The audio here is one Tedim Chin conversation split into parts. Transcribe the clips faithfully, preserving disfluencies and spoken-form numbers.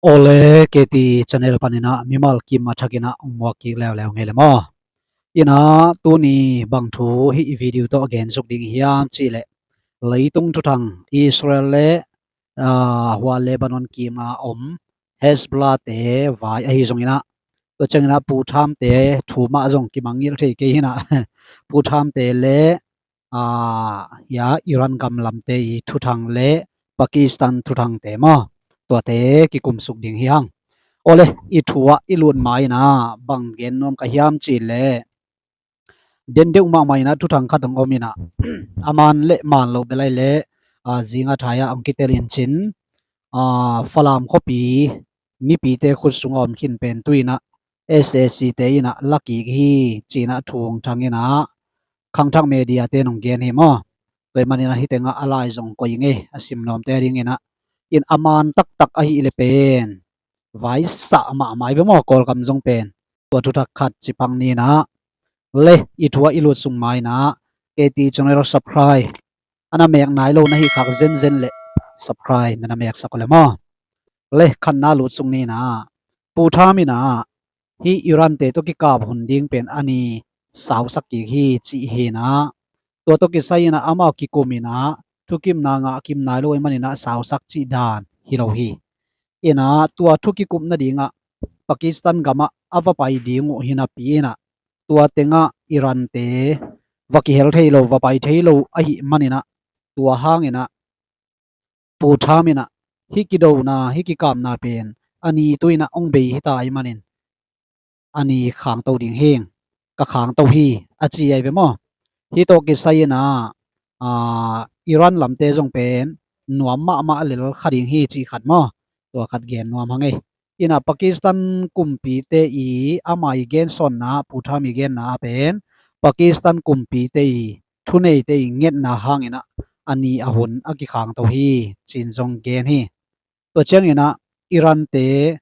Awle, K T channel panin ah mimal kim a thakin ah hong muak kik leuleu ngei le maw? Inah tuni bang thu hih i video tawh a gen suk ding hiam cihleh, leitung thuthang Israel le, aa, hua Lebanon kima om Hezbollah te vai ahi zongin ah, tua ciangin ah Pu Trump te thu mah zong kimangngilh thei kei hi inah Pu Trump te le, aa, hia Iran gam lamte i thuthang le Pakistan thuthangte maw, tuate kikum suk ding hi hang. Awle, i thu ah i lut ma inah bang gen nuam ka hiam cihleh, den deuh mahmah inah thuthang khat hong om inah a man le man lo belai le, aa, zinga thai ah hong kitel in cin, aa, Falam khuapi mipite khut sungah om khin pen tu inah S A C te inah la kik hi ci inah thu hong thang inah khangthak media te in hong gen hi maw? Tua ahih manin ah hih tengah a lai zong koih ngei a sim nuamte a dingin ah, in a man taktak ahih le pen vaisah mahmah hi ve maw, Kawlgam zong pen. Tua thuthak khat ci pang ni inah, le i thu ah i lut suk ma inah K T channel subscribe a na mek nai lo na hih khak zenzen le subscribe na na meksak uh le maw? Le khatna lut suk ni inah, Pu Trump inah hih Iran te tawh kikap hun ding pen a ni sausak kik hi cih hi inah, tua tawh kisai inah amau kikum inah thukimna ngah kim nai lo ahih manin ah sausak cih dan hi lo hi. Inah tua thu kikum nadingah Pakistan gamah a va pai ding uh hi napi inah, tua tengah Iran te va kihel thei lo, va pai thei lo ahih manin ah, tua hang inah Pu Trump inah hih kidona, hih kikapna pen a ni tu inah hong bei hi ta ahih manin a ni khangto ding hi, ka khangto hi a ci ahi ve maw? Hih tawh kisai inah, aa, Iran lamte zong pen nuam mahmah lel kha ding hi cih khat maw? Tua khat gen nuam hang ei. Inah Pakistan kumpite i, ama i gensawnna, Pu Trump i genna ah pen Pakistan kumpite i thuneite i ngetna hang inah a ni a hun a kikhangto hi ci-in zong gen hi. Tua ciang inah Iran te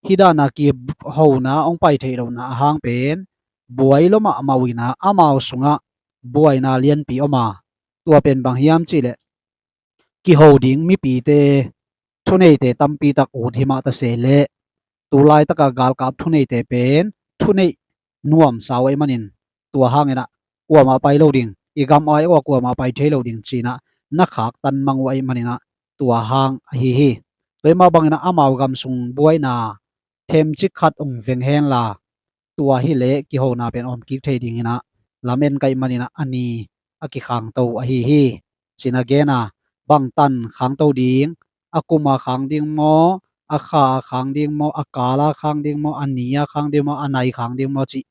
hih dan a kihona hong pai theih lohna a hang pen buai lua mahmah uh inah amau sungah buaina lianpi om a, tua pen bang hiam cihleh, kiho ding mipite, thuneite tampi tak ut hi mah ta se leh, tu laitaka galkap thuneite pen thuneih nuamsa uh ahih manin, tua hang inah kuamah pai lo ding, i gam ai uh a kuamah pai thei lo ding ci inah na khaktan mang uh ahih manin ah tua hang ahi hi. Tua ahih mah bangin ah amau gam sung buaina themcik khat hong veng henla, tua hileh kihona pen om kik thei ding inah lamen ka hih manin ah a ni a kikhangto ahi hi ci-in a gen a, bang tan khangto ding, a kum a khang ding maw, a kha a khang ding maw, a kal a khang ding maw, a ni a khang ding maw, a nai khang ding maw cih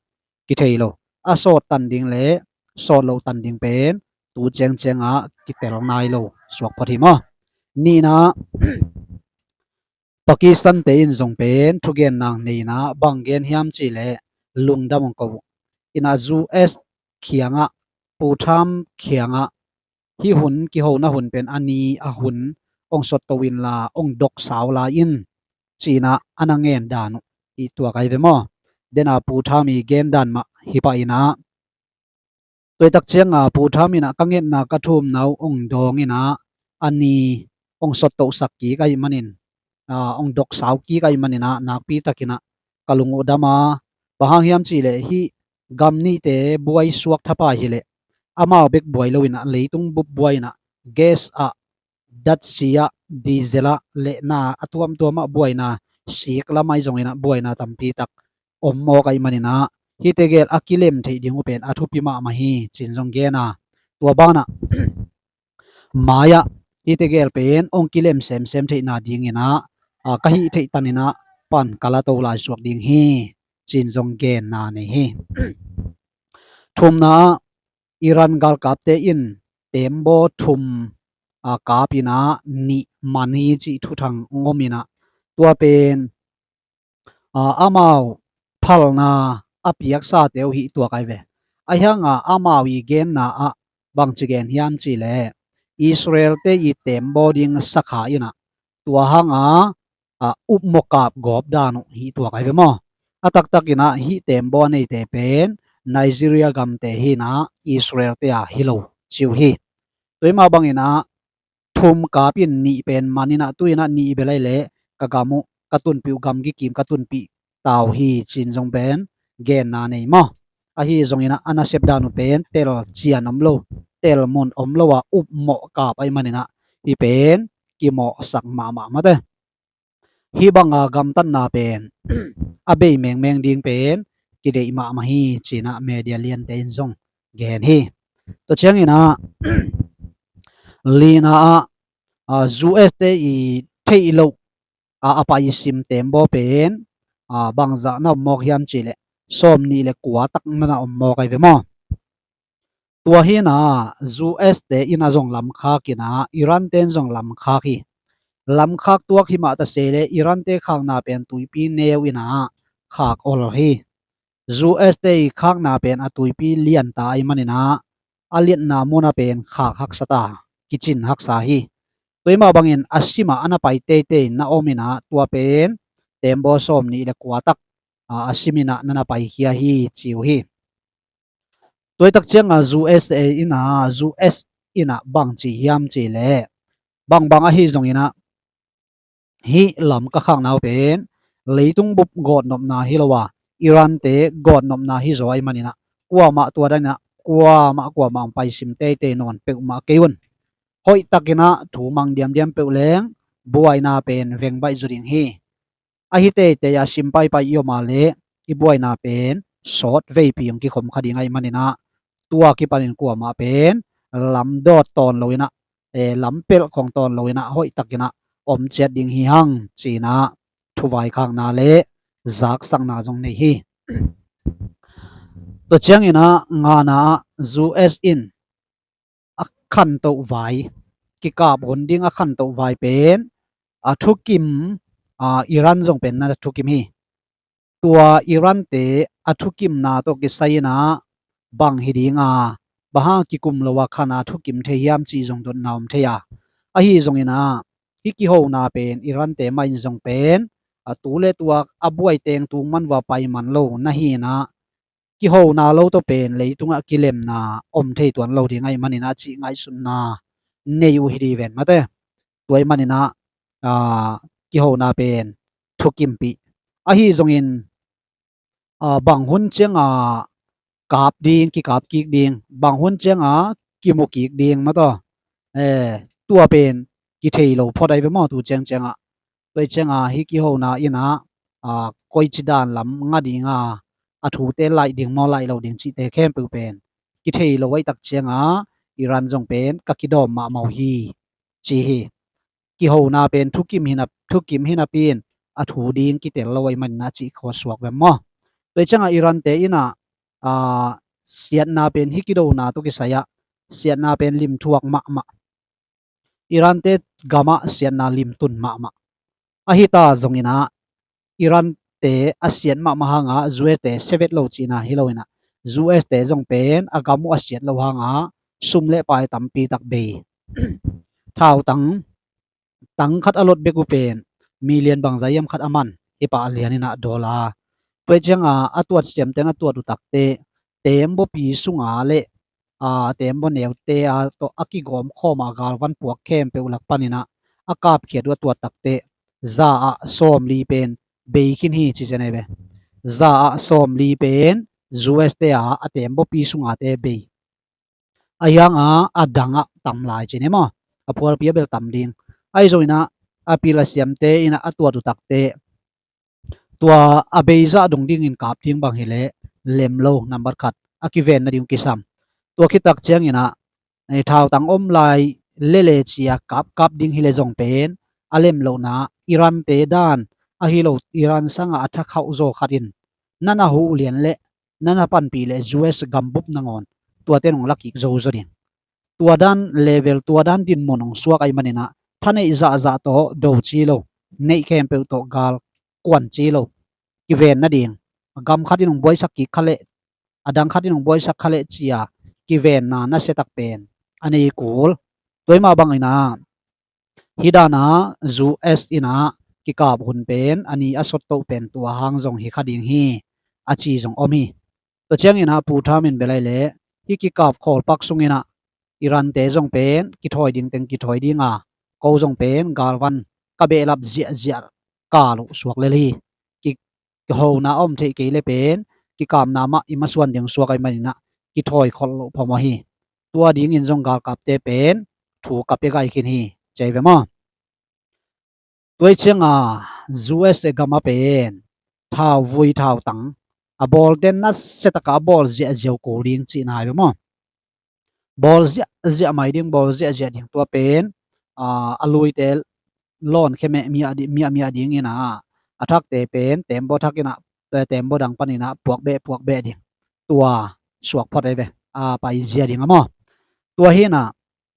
kithei lo. A sawt tan ding le sawt loh tan ding pen tu ciangciang ah kitel nai lo suak phot hi maw? Nihna, Pakistan te in zong pen thugen nang nei inah bang gen hiam cihleh, lungdam hong ko uh. Inah U S kiangah, Pu Trump kiangah, hih hun kihona hun pen a ni a hun hong sotto inla, hong doksau lai in ci inah a na ngen dan uh hi tuak ahi ve maw? Dena Pu Trump i gen dan mah hi pah inah, tua tak cianga Pu Trump inah ka ngetna ka thumna uh hong dawng inah a ni hong sottohsak kik ahih manin, aa, hong doksau kik ahih manin ah nakpi takin ah ka lung uh dam a, bang hang hiam cihleh hih gam nihte buai suak thapai hileh, amau bek buai lo inah leitung bup buai inah gas ah, datsi ah, diesel ah, le na a tuamtuam ah buaina, sik lam ahi zongin ah buaina tampi tak om mawk ahih manin ah, hihte gel a kilem theih ding uh pen a thupi mahmah hi ci-in zong gen a, tua banah mai-ah hihte gel pen hong kilem semsem theihna dingin ah, a, ka hih theih tanin ah pan ka la to lai suak ding hi ci-in zong genna nei hi. Thumna ah, Iran galkapte in tembaw thum, a, kap inah nih man hi cih thuthang hong om inah, tua pen, a, amau phalna a piaksate uh hi tuak ahi ve. Ahi hanga amau i genna ah bangci gen hiam cihleh, Israel-te i tembaw ding sakha inah, tua hanga, a, upmawh kap gawp dan uh hi tuak ahi ve maw? A taktak inah hih tembaw a neite pen Nigeria gamte hi inah, Israel-te a hi lo ci uh hi. Tua ahih mah bangin ah thum kap in nih pen man inah, tu inah nih bel ahih leh ka gam uh ka tunpih uh gamgi kim ka tunpih ta uh hi, ci-in zong pen genna nei maw. Ahi zongin ah a nasep dan uh pen tel cian om lo, tel mun om lo a upmawh kap ahih manin ah hih pen kimawhsak mahmah mate. Hih banga gamtatna pen a bei mengmeng ding pen kideih mahmah hi, ci-in ah media liante in zong gen hi. Tua ciangin ah lina ah, ah, U S te i theih loh a, a paisim tembaw pen, a, bangzah na om mawk hiam cih leh sawmnih le kua tak na na om mawk ahi ve maw. Tua hi-in ah U S te in ah zong lamkhak in ah Iran te in zong lamkhak hi. Lamkhak tuak hi mah ta se leh Iran te khakna pen tuipi neu in ah khak ol hi. U S te i khakna pen a tuipi lianta ahih manin ah a liatna mun ah pen khak haksa ta, kicin haksa hi. Tua hi mah bangin a sim ah a na pai teitei na om in ah tua pen tembaw sawmnih le kua tak, a, a sim in ah na na paikhia hi, ci uh hi. Tua hi tak ciangah U S A in ah, U S in ah bang ci hiam cih leh, bangbang ahi zongin ah hih lam ka khakna uh pen leitung bup gawtnopna hi lo a, Iran te gawtnopna hi zaw ahih manin ah kuamah tua dan in ah kuamah kuamah hong paisim teitei nawn peuhmah kei un. Hoih takin ah thu mang diamdiam peuh leng buaina pen veng baih zaw ding hi. Ahi teitei a sim paipai i om a leh i buaina pen sawt veipi hong kikhom kha ding ahih manin ah tua kipanin kuamah pen lamdawt tawn lo in ah, eh, lampelh khong tawn lo in ah hoih takin ah om ciat ding hi hang, ci-in ah thuvaikhakna le zaksakna zong nei hi. Tua ciangin ah ngana ah U S in a khantoh vai, kikap hun ding a khantoh vai pen a thukim, a, Iran zong pen na thukim hi. Tua Iran te a thukimna tawh kisai in ah bang hi ding a, bang hang kikum lo a khan a thukim thei hiam cih zong dotna om thei a. Ahi zongin ah hih kihona pen Iran te mah in zong pen a tu le tua a buai teng tung man vua pai man lo na hi in ah kihona lo tawh pen leitungah kilemna om thei tuan lo ding ahih manin ah cih ngaihsutna nei uh hi ding ven mate. Tua ahih manin ah, a, kihona pen thukimpih. Ahi zongin, a, bang hun ciangah kap ding, kikap kik ding, bang hun ciangah kimu kik ding mataw. Eh, tua pen kithei lo phot ahi ve maw tu ciang ciangah. Tua ciangah hih kihona in ah, a, koici dan lam ngah ding a, a thute laih ding maw, laih lo ding cihte khempeuh pen kithei lo ahih tak ciangah Iran zong pen ka kidawm mahmah uh hi, ci hi. Kihona pen thukim hi na, thukim hi napi in a thu ding kitel lo ahih manin ah cih khuasuak ve maw. Tua ciangah Iran te in ah, a, siatna pen hih kidona tawh kisai ah siatna pen limthuak mahmah. Iran te gamah siatna limtun mahmah. Ahi ta zongin ah Iran te a siat mahmah hangah U S te siavet lo cihna hi lo in ah U S te zong pen a gam uh a siat lo hangah sum le pai tampi tak bei. Thautang, tang khat a lot bek uh pen million bangzah hiam khat a man hi pah lian in ah dollar. Tua ciangah a tuat siamte in a tuat uh takteh tembaw pi sunga le, a, tembaw neute a tawh a kigawm khawm a galvan puak khempeuh lak panin ah a kapkhiat uh a tuat takteh za ah sawmli pen bei khin hi ci zen ahi ve. Za ah sawmli pen U S te a, a tembaw pi sungate bei. Ahi hangah a dangah tam lai ci ni maw. A phualpi a bel tam ding. Ahi zongin ah a pil a siamte in ah a tuat uh takteh tua a beizah dong dingin kap ding bang hileh lem lo, nambat khat a kiven nading uh kisam. Tua khit tak ciangin ah, eh, thautang om lai lele cia kapkap ding hileh zong pen a lem lohna Iran te dan ahi lo, Iran sangah a thakhauh zaw khat in na na huh lian leh na na panpih leh U S gambup nangawn tuate nong lakik zo zaw ding. Tua dan level, tua dan dinmun hong suak ahih manin ah thaneih zahzah tawh do ci lo, neih khempeuh tawh gal kuan ci lo, kiven nading. Gam khat in hong buaisak kik kha leh, a dang khat in hong buaisak kha leh cia kivenna nasia tak pen a nei kul. Tua hi mah bangin ah hih dan a U S in ah kikap hun pen a ni a sot toh pen tua hang zong hi kha ding hi, a ci zong om hi. Tua ciangin ah Pu Trump in bel ahih leh hih kikap khawlpak sungin ah Iran te zong pen kithawi ding teng kithawi ding a, ko zong pen galvan ka behlap ziahziah kal uh suak lel hi. Ki, kihona a om theih kei le pen kikapna mah i masuan ding suak ahih maninah kithawi kholh loh phamawh hi. Tua dingin zong galkapte pen thu ka pia gai khin hi, ci hi ve maw. Tua hi cianga U S A gam a pen thauvui thautang a bawlte nasia taka a bawl ziahziah uh kul ding cihna hi ve maw. Bawl ziahziah mai ding, bawl ziahziah ding, tua pen a luite lawnkhia miah miah dinginah a thakte pen tembaw thakinah tembaw dang paninah puak beh puak beh ding, tua suak phot ahi ve, a paizia ding a maw. Tua hinah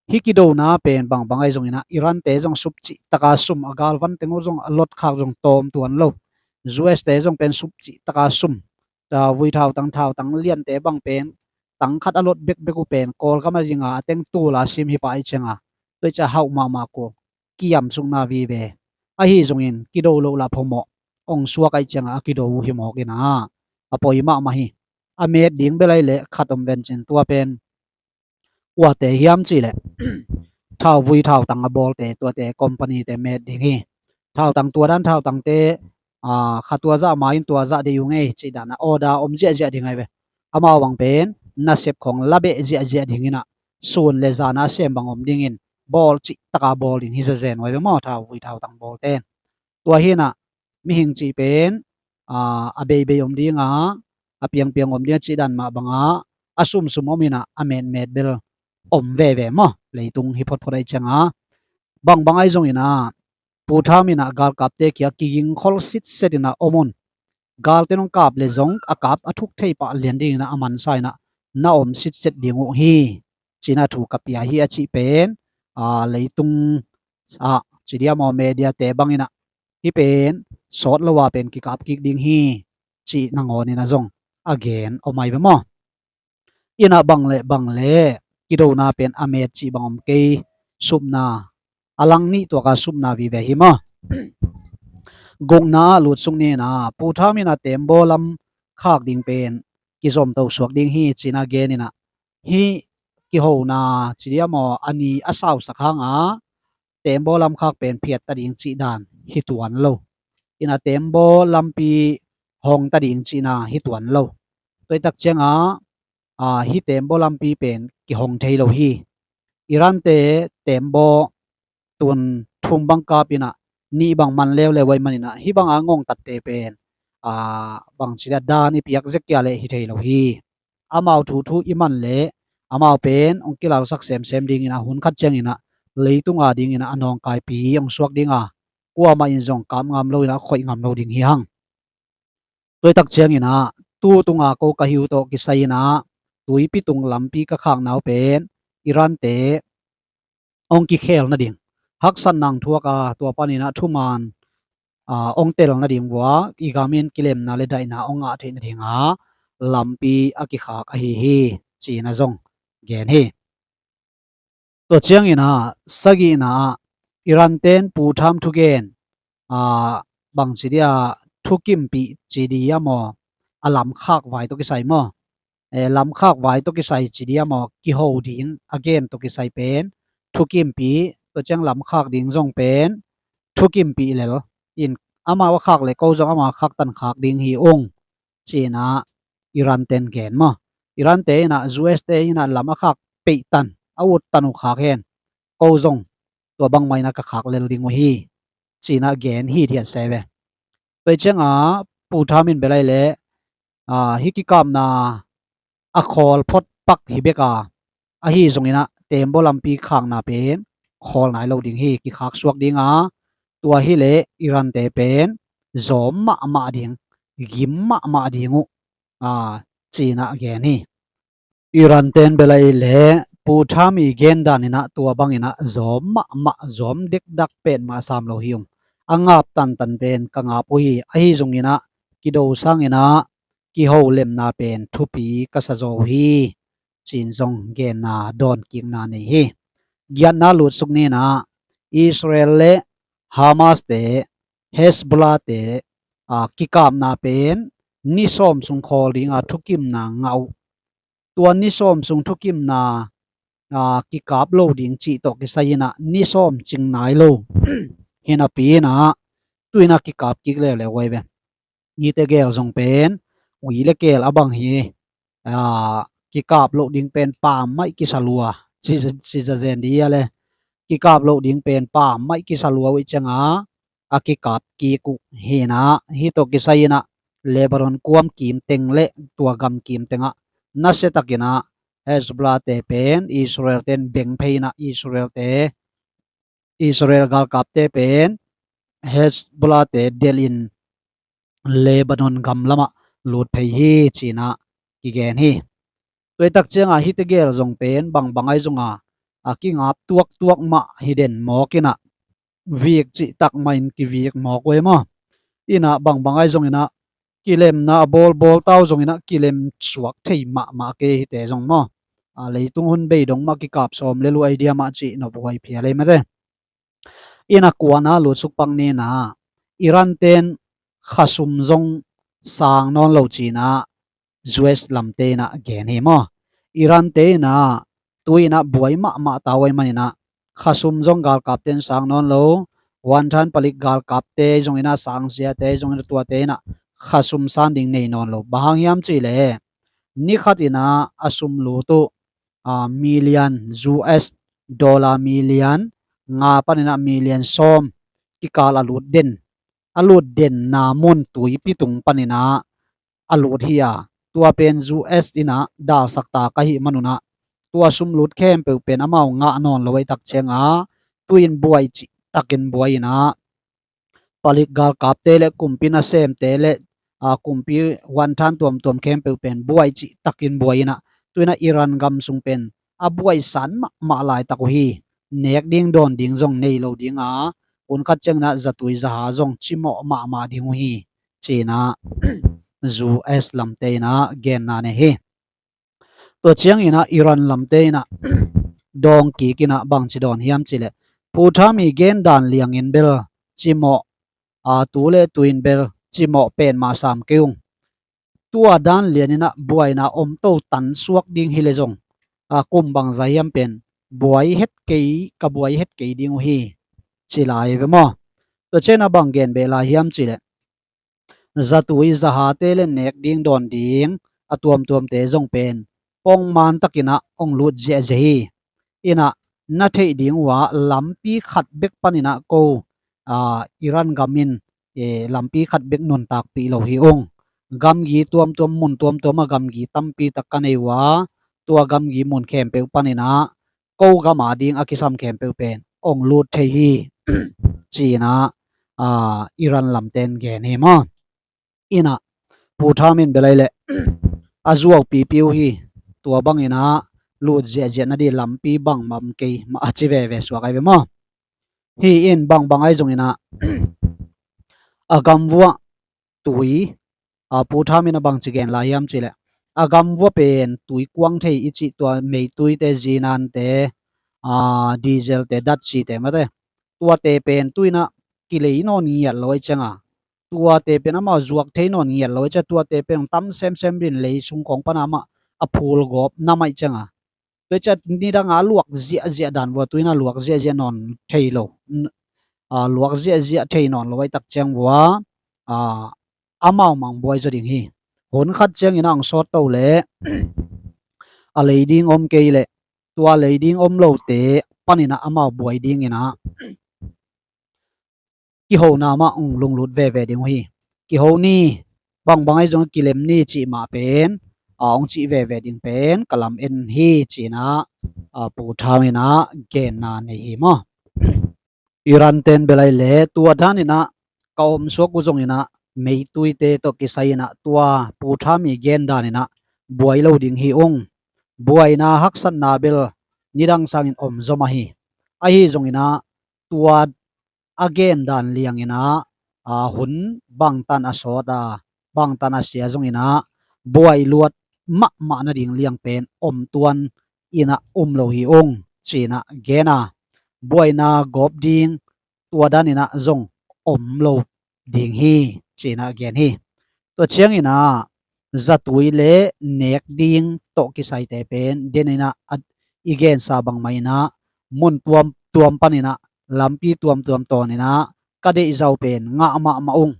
hih kidona pen bangbang ahi zonginah Iran te zong supcih taka sum, a galvan teng uh zong a lot khak zong tawm tuan lo. U S te zong pen supcih taka sum, thauvui thautang, thautang liante bang pen tang khat a lot bekbek uh pen Kawlgam a dinga a teng tula sim hi pah ahi cianga tua hi ciah hauh mahmah kul, kiamsukna vive. Ahi zongin kido loh lah phamawh, ong suak ahi cianga a kido uh hi mawkinah a poi mahmah hi. A met ding bel ahi leh khat om vencin, tua pen kuate hiam cihleh thauvui thautang a bawlte, tuate company te met ding hi. Thautang tua dan, thautangte a kha tua zah ma in tua zah deih ung ei cih dana order om ziahziah ding ahi ve. Amau bang pen nasep khong la beh ziahziah dinginah sun le zana sem bang om dingin bawl cih taka bawl ding hi zazen uh ahi ve maw, thauvui thautang bawlte. Tua hinah mihing cih pen a beibei om dinga, a piangpiang om dinga cih dan mah banga a sumsum ominah a metmet bel om veve maw. Leitung hi photphot ahi cianga bangbang ahi zonginah Pu Tham inah galkapte kia kigingkhol sitsetinah om un. Galte nong kap le zong a kap a thuk thei pah lian dinginah a mansa inah na om sitset ding uh hi, cinah thu ka pia hi a cih pen a leitung ah ci diam aw, mediate banginah hih pen sawt lo a pen kikap kik ding hi, cih nangawninah zong a gen om ahi ve maw. Inah bang le bang le kidona pen a met cih bang om kei, supna a lang nih tuaka supna vive hi maw. Gukna ah lutsuk ninah Pu Tham inah tembaw lam khak ding pen kizomto suak ding hi, cinah geninah hih kihona ci diam aw, a ni a sausak hanga tembaw lam khak pen phiatta ding cih dan hi tuan lo. Inah tembaw lampi hongta ding cihna hi tuan lo. Tua hi tak cianga a hih tembaw lampi pen kihong thei lo hi. Iran te tembaw tun thum bang kap inah nih bang man leuleu ahi maninah hih banga ngongtatte pen a bang ci dia dan i piak zek kia leh hi thei lo hi. Amau thuthu i man leh amau pen ong kilalsak semsem dinginah hun khat cianginah leitunga dinginah a nawngkaipi ong suak dinga kuamah in zong kap ngam lo inah khoih ngam lo ding hi hang. Tua hi tak cianginah tu tunga ko ka hi uh tawh kisai inah tuipi tung lampi ka khakna uh pen Iran te ong kikhel nading, haksatna ong thuak a tua paninah thuman a ong tel nading vua i gam in kilemna le daihna ong ngah theih nadinga lampi a kikhak ahi hi, cinah zong gen hi. Tua cianginah sagihna ah Iran ten Pu Tham thugen a bang ci dia thukimpih ci diam aw, a lamkhak vai tawh kisai maw. E, lamkhak vai tawh kisai ci diam aw, kiho ding a gen tawh kisai pen thukimpih, tua ciang lamkhak ding zong pen thukimpih lel in, amau a khak le ko zong amau a khaktan khak ding hi ung, cinah Iran ten gen maw. Iran te inah U S te inah lam a khak peihtan, a uttan uh khak hen, ko zong tua bangmah inah ka khak lel ding uh hi, cinah gen hi thiat se ve. Tua hi cianga Pu Tham in bel ahi leh a hih kikapna a khawl phot pak hi bek a, ahi zonginah tembaw lampi khakna pen khawl nai lo ding hi, kikhak suak dinga tua hileh Iran te pen zawm mahmah ding, gim mahmah ding uh a cinah gen hi. Iran ten bel ahi leh Pu Tham i gen daninah tua banginah zawm mahmah, zawm dekdak petmah a sam lo hi ung. A ngap tantan pen ka ngap uh hi, ahi zonginah kido sanginah kiho lemna pen thupi ka sa zaw uh hi, cin zong genna dawnkikna nei hi. Giatna lutsuk ninah Israel le Hamas te, Hezbollah te a kikapna pen ni sawm sung khawl dinga thukimna ngah uh. Tua ni sawm sung thukimna a kikap lo ding cih tawh kisai inah ni sawm cing nai lo. Hinapi inah Tu-in a kikap kik leuleu uh ahi ve. Hihte gel zong pen ui le kel a bang hi. Aa, kikap loh ding pen pam mah kisa lua, ci, ci zazen dih a le. Kikap loh ding pen pam mah kisa lua uh ciangin a kikap kik uh hi-in a, hih tawh kisai-in a Lebanon kuam kim teng le tua gam kim tengah nasia takin a Hezbollah-te pen Israel-ten beng phei-in a, Israel-te, Israel galkapte pen Hezbollah-te delhin Lebanon gam lamah lut phei hi, ci-in a kigen hi. Tua hi tak ciangin hihte gel zong pen bangbang ahi zongin a kingap tuaktuak mah hi den mawk in a, vik cih tak mah in kivik mawk uh hi maw. In a bangbang ahi zongin a kilemna a bawlbawl ta uh zongin a kilem suak thei mahmah kei hihte zong maw. A, leitung hun bei dong mah kikap sawm le lu ahi dia mah cih nophuai phial ei mate. In a kuana lutsuk pak ni-in a Iran-ten khasum zong sang nawn lo ci-in a U S lamte in a gen hi maw. Iran-te in a tu-in a buai mahmah ta uh ahih manin a khasum zong galkapten sang nawn lo, vantan palik galkapte zongin a, sangsiate zongin a, tuate in a khasum san ding nei nawn lo. Bang hang hiam cih leh ni khat in a a sum lut uh, a, million, U S dollar million nga panin a million sawm kikal a lut den, a lut denna mun tuipi tung panin a a lut hi a, tua pen U S in a dalsak ta ka hih manun a, tua sum lut khempeuh pen amau ngah nawn lo ahih tak ciangin a, tu-in buai cih takin buai in a, palik galkapte le kumpi nasemte le, a, kumpi vantan tuamtuam khempeuh pen buai cih takin buai in a, tu-in a Iran gam sung pen a buai san mahmah laitak uh hi. Nek ding dawn ding zong nei lo ding a, hun khat ciangin a zatui zaha zong cimawh mahmah ding uh hi, ci-in a U S lamte in a genna nei hi. Tua ciangin a Iran lamte in a dawng kik in a bangci dawn hiam cih leh, Pu Thami gen dan liangin bel cimawh, a, tu le tu-in bel cimawh pen mah sam kei ung. Tua dan lianin a buaina om to tan suak ding hi leh zong, a, kum bangzah hiam pen buai het kei, ka buai het kei ding uh hi, ci lai ve maw. Tua ciangin a bang gen beh lai hiam cih leh, zatui zahate le nek ding dawn ding a tuamtuamte zong pen pongman takin a hong lut ziahziah hi. In a na theih ding uh a lampi khat bek panin a ko, a, Iran gam in, e, lampi khat bek nuntakpih lo hi ung. Gamgi tuamtuam, mun tuamtuam a gamgi tampi tak ka nei uh a, tua gamgi mun khempeuh panin a ko gam a ding a kisam khempeuh pen hong lut thei hi, ci-in a, a, Iran lamten gen hi maw. In a Pu Thami in bel ai leh a zuaupipi uh hi, tua bangin a lut ziahziah nading lampi bangmah om kei mah a ci veve suak ai ve maw. Hih in bangbang ahi zongin a a gam vuah tui, a, Pu Thami in a bangci gen lai hiam cih leh, a gam vuah pen tui kuang thei i cih tua meituite, zinante, a, dieselte, datsite mate, tuate pen tu-in a kilei nawn ngiat lo ahih ciangin a, tuate pen amau zuak thei nawn ngiat lo ahih ciangin a, tuate pen tam semsem in lei sung khawng pan a amah a phul gawp nam ahih ciangin a, tua ciang nidang a luak ziahziah dan vua tu-in a luak ziahziah nawn thei lo. N-, a, luak ziahziah thei nawn lo ahih tak ciang vua, a, amau mah hong buai zaw ding hi. Hun khat ciangin a hong sawt to leh a lei ding om kei leh, tua lei ding om lote panin a amau buai dingin a kihona mah hong lunglut veve ding uh hi. Kiho ni, bangbang ahi zong kilem ni cih mah pen, a, hong cih veve ding pen ka lamen hi, ci-in a, a, Pu Thami in a genna nei hi maw. Iran ten bel ai leh tua danin a ka omsuak uh zongin a meituite tawh kisai in a tua Pu Thami gen danin a buai lo ding hi ung. Buaina haksatna bel nidang sangin om zaw mah hi. Ahi zongin a tua a gen dan liangin a, a, hun bangtan a sawt a, bangtan a sia zongin a buai luat mahmah nading liang pen om tuan in a um lo hi ung, ci-in a gen a, buaina gawp ding tua danin a zong om lo ding hi, ci-in a gen hi. Tua ciangin a zatui le nek ding tawh kisaite pen denin a, a, i gensa bangmah in a mun tuamtuam panin a lampi tuamtuam tawnin a ka deih zau pen ngah mahmah ung.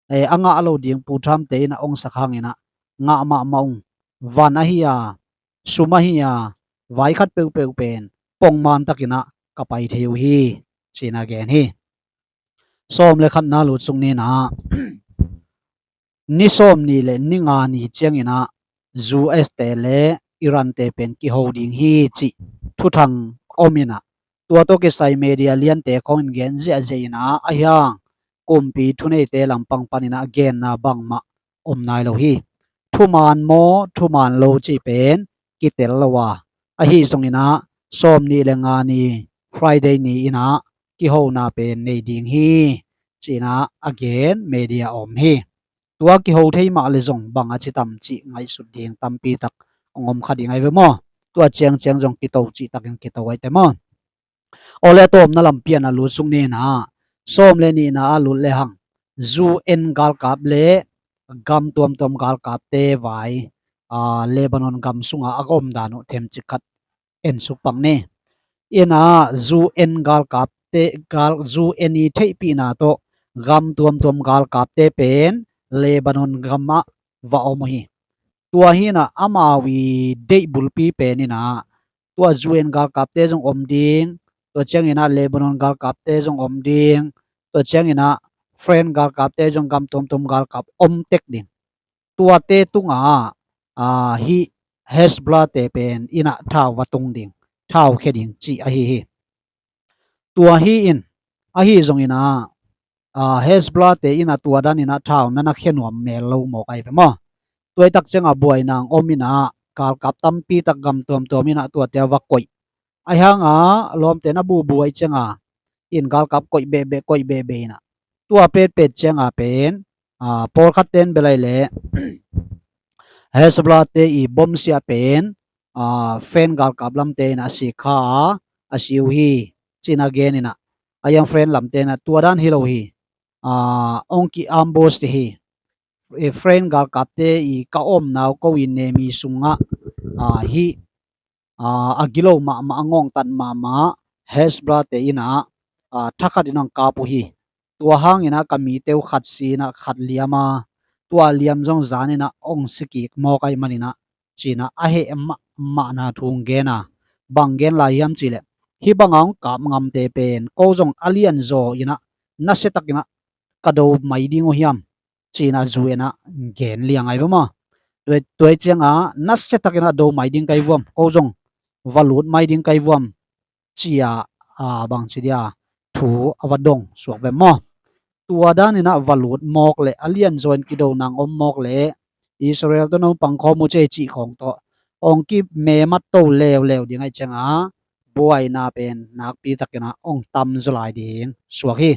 Eh, a ngah lo ding Pu Trump te in a ong sak hangin ah ngah mahmah ung. Van ahi a, sum ahi a, vai khat peuhpeuh pen pongman takin ah ka pai thei uh hi, ci-in a gen hi. Sawm le khatna lut sung ni-in ah ni sawm nih le ni nga ni ciangin ah U S te le Iran te pen kiho ding hi cih thuthang om in ah, tua tawh kisai media liante khawngin gen ziahziah in ah, ahi hang kumpi thuneite lampang panin ah genna bangmah om nai lo hi. Thuman maw, thuman lo cih pen kitel lo a, ahi zongin ah sawm nih le nga ni, Friday ni-in ah kihona pen nei ding hi, ci-in ah a gen media om hi. Tua kiho thei mah le zong bang a ci tam cih ngaihsut ding tampi tak hong om kha ding ahi ve maw? Tua ciangciang zong kito cih takin kito ahi te maw? Awle, a tawpna lampi-in a lut sung ni-in ah sawm le nihna a lut le hang U N galkap le gam tuamtuam galkapte vai, aa, Lebanon gam sungah a ka om dan uh themcik khat en suk pak ni. In ah U N galkapte, gal, U N i theihpihna tawh gam tuamtuam galkapte pen Lebanon gamah va om uh hi. Tua hi-in ah amau i deih bulpi pen in ah tua U N galkapte zong om ding, tua ciangin ah Lebanon galkapte zong om ding, tua ciangin ah French galkapte zong gam tuamtuam galkap om tek ding. Tuate tungah, aa, hih Hezbollah te pen in ah thau va tung ding, thau khia ding cih ahi hi. Tua hi-in, ahi zongin ah, aa, Hezbollah te in ah tua danin ah thau na na khia nuam mel lo mawk ahi ve maw? Tua i tak ciangah buaina hong om in ah galkap tampi tak gam tuamtuam in ah tuate a va koih. Ahi hang a lawmte na bubu ahi ciangah in galkap koih behbeh, koih behbeh in ah tua petpet ciangah pen, aa, pawlkhat ten bel ahi leh Hezbollah te i bomsiah pen, aa, French galkap lamte in ah a sik kha a, a si uh hi, ci-in a gen in ah, ahi hang French lamte in ah tua dan hi lo hi, aa, hong ki ambush hi. Eh, French galkapte i ka omna uh ko i nem i sungah, aa, hih, aa, a gilo mahmah, a ngawngtat mahmah Hezbollah te in ah, aa, thakhat in hong kap uh hi. Tua hangin ah ka mite uh khat si-in ah khat liam a, tua liam zong zan in ah hong si kik mawk ahih manin ah, ci-in ah a heh mahmahna thu hong gen a, bang gen lai hiam cih leh, hih banga hong kap ngamte pen ko zong a lianzaw in ah nasia takin ah ka do mai ding uh hiam, ci-in ah U N ah gen liang ahi ve maw? Tua, tua i ciangah nasia takin ah do mai ding ka hi vuam, ko zong va lut mai ding ka hi vuam, ci-a, aa, bangci dia thu a va dong suak ve maw? Tua danin ah va lut mawk leh a lianzaw in kidona hong om mawk leh Israel tawh na hong pangkhawm uh cei cih khawng tawh hong kimemat to leuleu ding ahi ciangah buaina pen nakpi takin ah hong tam zaw lai ding suak hi.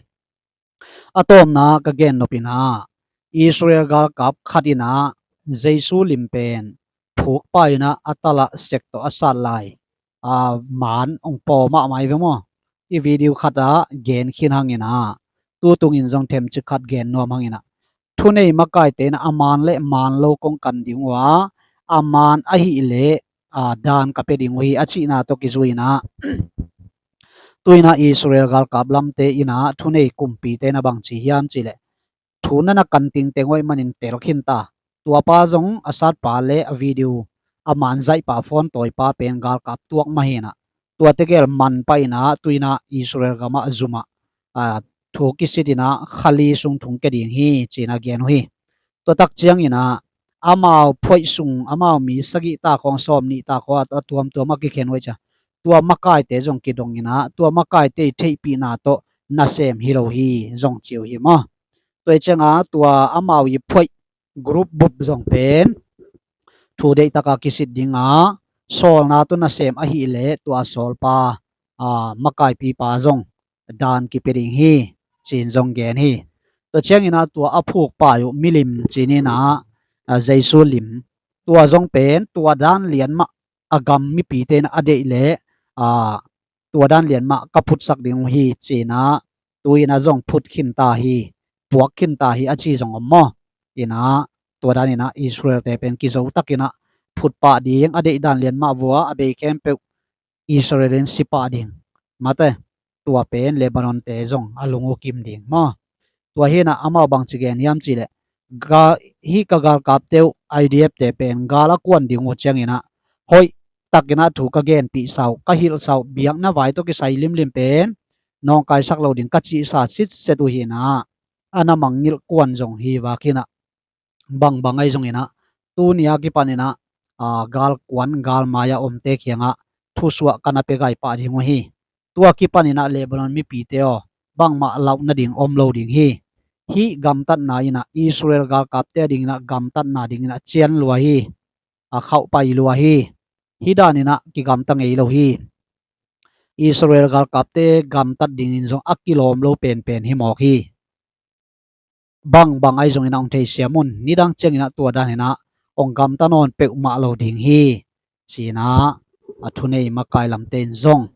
A tawpna ka gen nop in ah Israel galkap khat in ah Jesu lim pen phukpa in ah a talah sek tawh a sat lai, aa, man hong paw mahmah hi ve maw? I video khat ah gen khin hangin ah tu tungin zong themcik khat gen nuam hangin ah thunei makaite in ah a man le man lo kong kan ding uh a, a man ahih leh, aa, dan ka pia ding uh hi a cihna tawh kizui in ah tu in ah Israel galkap lamte in ah thunei kumpite in ah bangci hiam cih leh thu na na kan tingteng uh ahih manin tel khin ta. Tuapa zong a satpa le a video a man zaihpa phone tawipa pen galkap tuak mah hi in ah tua tegel man pah in ah tu in ah Israel gamah zum ah, aa, thu kisit in ah khali sung thung kia ding hi, ci-in a gen uh hi. Tua tak ciangin ah amau phuaih sung, amau mi sagih ta khawng, sawm nih ta khawng a tuamtuam a kikhen uh hi ciang tua makaite zong kidong in ah tua makaite i theihpihna tawh nasem hi lo hi zong ci uh hi maw? Tua i ciangah tua amau i phuaih group bup zong pen thu deihtak a kisit ding a, sawlna tawh nasem ahih leh tua a sawlpa, aa, makaipipa zong dan kipia ding hi, ci-in zong gen hi. Tua ciangin ah tua a phukpa uh milim ci-in ah, aa, Jesu lim, tua zong pen tua dan lian mah a gam mipite in ah a deih leh, aa, tua dan lian mah ka phutsak ding uh hi, ci-in ah tu in ah zong phut khin ta hi, puak khin ta hi a ci zong om maw? In ah tua danin ah Israel-te pen kizo takin ah phut pah ding, a deih dan lian mah vua a bei khempeuh Israel in si pah ding. Mate, tua pen Lebanon te zong a lung uh kim ding maw. Tua hinah amau bangci gen hiam cihleh, ga, hih ka galkapte uh I D F te pen gal a kuan ding uh cianginah hoih takinah thu ka genpihsa uh, ka hilhsa uh, biakna vai tawh kisai limlim pen nawngkaisak lo ding ka cihsa sitset uh hinah a na mangngilh kuan zong hi vak hinah, bangbang ahi zonginah tuni a kipaninah galkuan galmai a omte kiangah thusuah ka na pia gai pah ding uh hi. Tua kipaninah Lebanon mipite aw, bangmah lauh nading om lo ding hi. Hih gamtatna inah Israel galkapte a dinginah gamtatna dinginah cian lua hi. A khauh pai lua hi. Hih daninah kigamta ngei lo hi. Israel galkapte gamtat dingin zong a kilawm lo penpen hi mawk hi. Bangbang ahi zonginah hong theisiam un, nidang cianginah tua daninah hong gamta nawn peuhmah lo ding hi. Cinah a thunei makai lamte in zong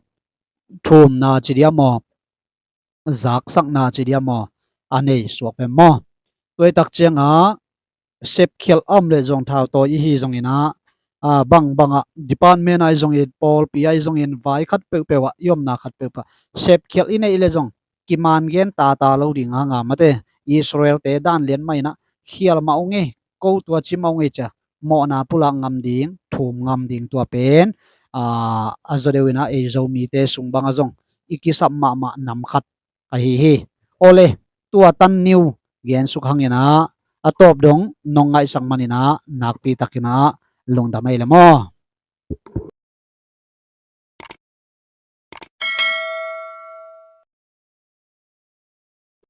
thumna ci dia maw, zaksakna ci dia maw, a nei suak ve maw? Tuaitak ciangah sepkhialh a om leh zong thautawi ihi zonginah bangbangah department ahi zongin, pawlpi ahi zongin, vai khat peuhpeuh ah i omna khat peuhpeuh ah sepkhialh i neih leh zong kiman gen tata lo ding hanga mate, Israel te dan lian mah inah khial mah ung ei, ko tua ci mah ung ei cia mawhna pulak ngam ding, thum ngam ding tua pen a zaw deuh inah ei Zomite sung bangah zong i kisap mahmah nam khat ahi hi. Awle, tua tan niu gensuk hanginah a tawp dong nong ngaihsak maninah nakpi takinah lungdam ei le maw?